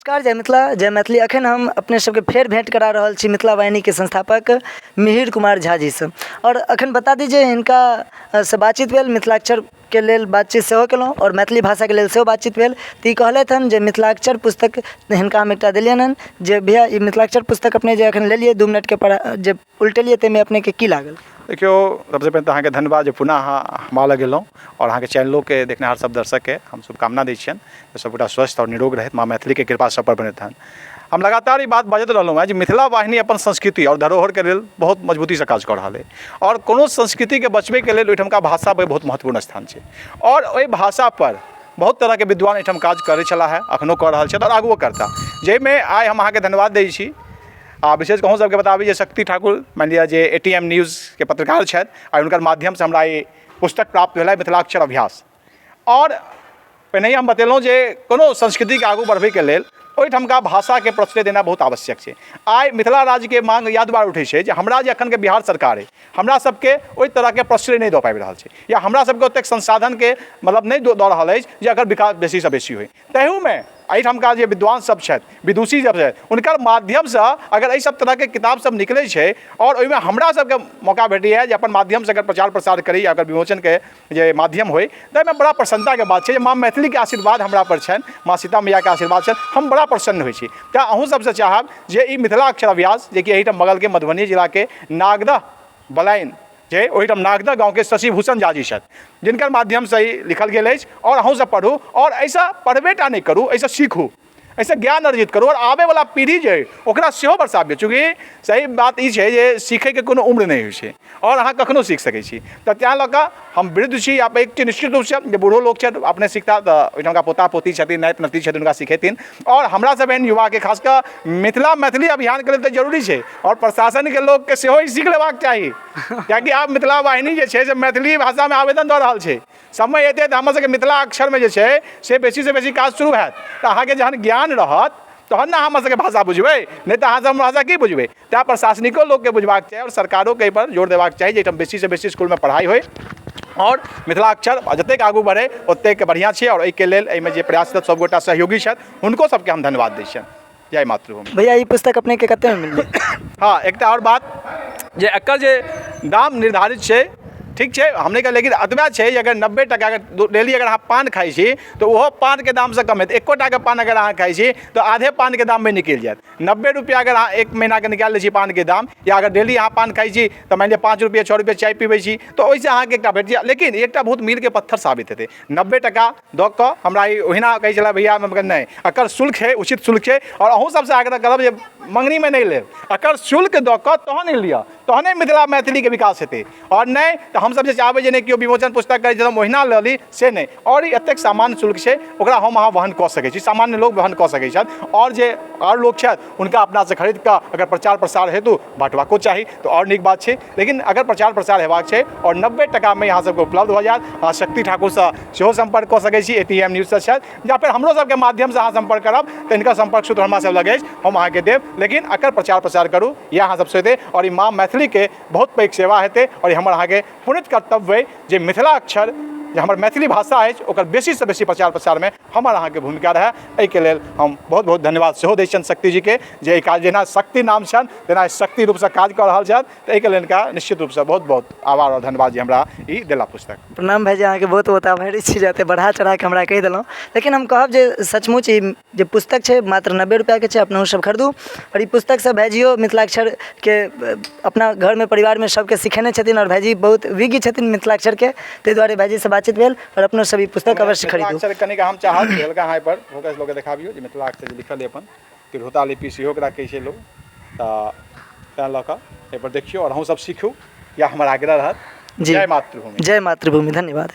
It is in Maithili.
नमस्कार, जय मिथिला, जय मैथिली। अखन हम अपने सबके फेर भेंट करा रहल छी मिथिला वाहिनीके संस्थापक मिहिर कुमार झा जीसँ। आओर अखन बता दी जे हिनका से बातचीत भेल, मिथिलाक्षरके लेल बातचीत सेहो केलहुँ आओर मैथिली भाषाके लेल सेहो बातचीत भेल। तऽ ई कहलथि हन जे मिथिलाक्षर पुस्तक हिनका हम एकटा देलियनि हन जे भैया ई मिथिलाक्षर पुस्तक अपने जे अखन लेलियै 2 मिनटके पढ़ा जे उलटेलियै ताहिमे अपनेके की लागल? देखियौ, सबसँ पहिने तऽ अहाँके धन्यवाद जे पुनः अहाँ हमरा लग एलहुँ आओर अहाँके चैनलोके देखनिहार सब दर्शकके हम शुभकामना दै छियनि जे सबगोटा स्वस्थ आओर निरोग रहथि, माँ मैथिलीके कृपा सब पर बनैत रहनि। हम लगातार ई बात बाजैत रहलहुँ हेँ जे मिथिला वाहिनी अपन संस्कृति आओर धरोहरके लेल बहुत मजबूतीसँ काज कऽ रहल अइ आओर कोनो संस्कृतिके बचबैके लेल ओहिठमका भाषाके बहुत महत्वपूर्ण स्थान छै आओर ओहि भाषापर बहुत तरहके विद्वान एहिठाम काज करै छलाह हेँ, एखनो कऽ रहल छथि आओर आगुओ करताह, जाहिमे आइ हम अहाँके धन्यवाद दै छी आ विशेष कऽ अहूँ सबके बताबी जे शक्ति ठाकुर मानि लिअ जे ए टी एम न्यूजके पत्रकार छथि आ हुनकर माध्यमसँ हमरा ई पुस्तक प्राप्त भेल मिथिलाक्षर अभ्यास। आओर पहिनहि हम बतेलहुँ जे कोनो संस्कृतिके आगू बढ़बैके लेल ओहिठामका भाषाके प्रश्रय देनाइ बहुत आवश्यक छै। आइ मिथिला राज्यके माँग इएह दुआरे उठै छै जे हमरा जे एखनके बिहार सरकार अइ हमरा सबके ओहि तरहके प्रश्रय नहि दऽ पाबि रहल छै या हमरा सबके ओतेक संसाधनके मतलब नहि दऽ रहल अछि जे एकर विकास बेसीसँ बेसी होइ। तहूमे एहिठामका जे विद्वान सब छथि, विदुषी सब छथि, हुनकर माध्यमसँ अगर एहि सब तरहके किताब सब निकलै छै आओर ओहिमे हमरा सबके मौका भेटैए जे अपन माध्यमसँ अगर प्रचार प्रसार करी या अगर विमोचनके जे माध्यम होइ तऽ एहिमे बड़ा प्रसन्नताके बात छै जे माँ मैथिलीके आशीर्वाद हमरापर छनि, माँ सीता मैयाके आशीर्वाद छनि, हम बड़ा प्रसन्न होइ छी। तेँ अहूँ सबसँ चाहब जे ई मिथिला अक्षर अभ्यास जेकि एहिठाम बगलके मधुबनी जिलाके नागदह बलाइन जे ओहिठाम नागदह गाँवके शशिभूषण झा जी छथि जिनकर माध्यमसँ ई लिखल गेल अछि आओर अहूँसब पढ़ू आओर एहिसँ पढ़बे टा नहि करू, एहिसँ सीखू, एहिसँ ज्ञान अर्जित करू आओर आबैवला पीढ़ी जे अइ ओकरा सेहो बरसाबियौ। चूँकि सही बात ई छै जे सीखैके कोनो उम्र नहि होइ छै आओर अहाँ कखनो सीख सकै छी। तऽ तेँ लऽ कऽ हम वृद्ध छी आ पैघ छी निश्चित रूपसँ जे बूढ़ो लोक छथि अपने सिखता तऽ ओहिठामका पोता पोती छथिन, नाति नातिन छथिन, हुनका सिखेथिन आओर हमरा सब एहन युवाके खास कऽ मिथिला मैथिली अभियानके लेल तऽ जरूरी छै आओर प्रशासनके लोकके सेहो ई सीख लेबाक चाही, किएकि आब मिथिला वाहिनी जे छै से मैथिली भाषामे आवेदन दऽ रहल छै। समय एतै तऽ हमर सबके मिथिला अक्षरमे जे छै से बेसीसँ बेसी काज शुरू हैत। तऽ अहाँके जहन ज्ञान रहत तहन ने अहाँ हमर सबके भाषा बुझबै, नहि तऽ अहाँ सब हमर भाषा की बुझबै। तैँ प्रशासनिको लोकके बुझबाक चाही आओर सरकारोके एहिपर जोर देबाक चाही जे एहिठाम बेसीसँ बेसी इसकुलमे पढ़ाइ होइ आओर मिथिलाक्षर जतेक आगू बढ़ै ओतेक बढ़िआँ छै आओर एहिके लेल एहिमे जे प्रयासरत सबगोटा सहयोगी छथि हुनको सबके हम धन्यवाद दै छियनि। जय मातृभूमि। भैया ई पुस्तक अपनेके कतेमे मिललै? हँ, एकटा आओर बात जे एकर जे दाम निर्धारित छै ठीक छै, हम नहि कहलियै, लेकिन एतबा छै जे अगर 90 टका अगर डेली अगर अहाँ पान खाइ छी तऽ ओहो पानके दामसँ कम हेतै। एकोटाके पान अगर अहाँ खाइ छी तऽ आधे पानके दाममे निकलि जायत। 90 रुपैआ अगर अहाँ एक महीनाके निकालि लै छी पानके दाम, या अगर डेली अहाँ पान खाइ छी तऽ मानि लिअ 5 रुपैआ 6 रुपैआ चाय पीबै छी तऽ ओहिसँ अहाँके एकटा भेट जायत। लेकिन एकटा बहुत मीलके पत्थर साबित हेतै। 90 टका दऽ कऽ हमरा ई ओहिना कहै छलै भैया, हम कहलियै नहि, एकर शुल्क छै, उचित शुल्क छै आओर अहूँ सबसँ आग्रह करब जे मङ्गनीमे नहि लेब, एकर शुल्क दऽ कऽ तहन ई लिअ, तहने मिथिला मैथिलीके विकास हेतै। आओर नहि तऽ हमसब जे चाहबै जे नहि केओ विमोचन पुस्तक करै छै तऽ हम ओहिना लऽ ली, से नहि। आओर ई एतेक सामान्य शुल्क छै, ओकरा हम अहाँ वहन कऽ सकै छी, सामान्य लोक वहन कऽ सकै छथि। आओर जे आओर लोक छथि हुनका अपनासँ खरीद कऽ अगर प्रचार प्रसार हेतु बाँटबाको चाही तऽ आओर नीक बात छै। लेकिन अगर प्रचार प्रसार हेबाक छै आओर 90 टकामे अहाँ सबके उपलब्ध भऽ जायत। अहाँ शक्ति ठाकुरसँ सेहो सम्पर्क कऽ सकै छी, ए टी एम न्यूजसँ छथि, या फेर हमरो सबके माध्यमसँ अहाँ सम्पर्क करब तऽ हिनकर सम्पर्क सूत्र हमरा सब लग अछि, हम अहाँके देब। लेकिन एकर प्रचार प्रसार करू, इएह अहाँ सबसँ हेतै आओर ई माँ मैथिलीके बहुत पैघ सेवा हेतै आओर ई हमर अहाँके पुणित कर्तव्य अइ जे मिथिला अक्षर जे हमर मैथिली भाषा अछि ओकर बेसीसँ बेसी प्रचार प्रसारमे हमर अहाँके भूमिका रहए। एहिके लेल हम बहुत बहुत धन्यवाद सेहो दै छियनि शक्ति जीके जे एहि काज जेना शक्ति नाम छनि तेना शक्ति रूपसँ काज कऽ रहल छथि, तऽ एहिके लेल हिनका निश्चित रूपसँ बहुत बहुत आभार आओर धन्यवाद जे हमरा ई देला पुस्तक। प्रणाम भाइजी, अहाँके बहुत बहुत आभारी छी जे एतेक बढ़ा चढ़ाके हमरा कहि देलहुँ। लेकिन हम कहब जे सचमुच ई जे पुस्तक छै मात्र 90 रुपैआके छै, अपनहु सब खरीदू। आओर ई पुस्तकसँ भाइजियो मिथिलाक्षरके अपना घरमे परिवारमे सबके सिखेने छथिन आओर भाइजी बहुत विज्ञ छथिन मिथिलाक्षरके, ताहि दुआरे भाइजीसँ बातचीत भेल आओर अपनो सब ई पुस्तक अवश्य खरीदू। मिथिलाक्षर कनिक हम चाहब जे हल्का अहाँ एहिपर फोकस लऽ कऽ देखाबियौ जे मिथिलाक्षर जे लिखल अइ अपन तिरहुता लिपि सेहो एकरा कहै छै लोक, तऽ तैँ लऽ कऽ एहिपर देखियौ आओर अहूँ सब सीखू, इएह हमर आग्रह रहत। जी, जय मातृभूमि। जय मातृभूमि, धन्यवाद।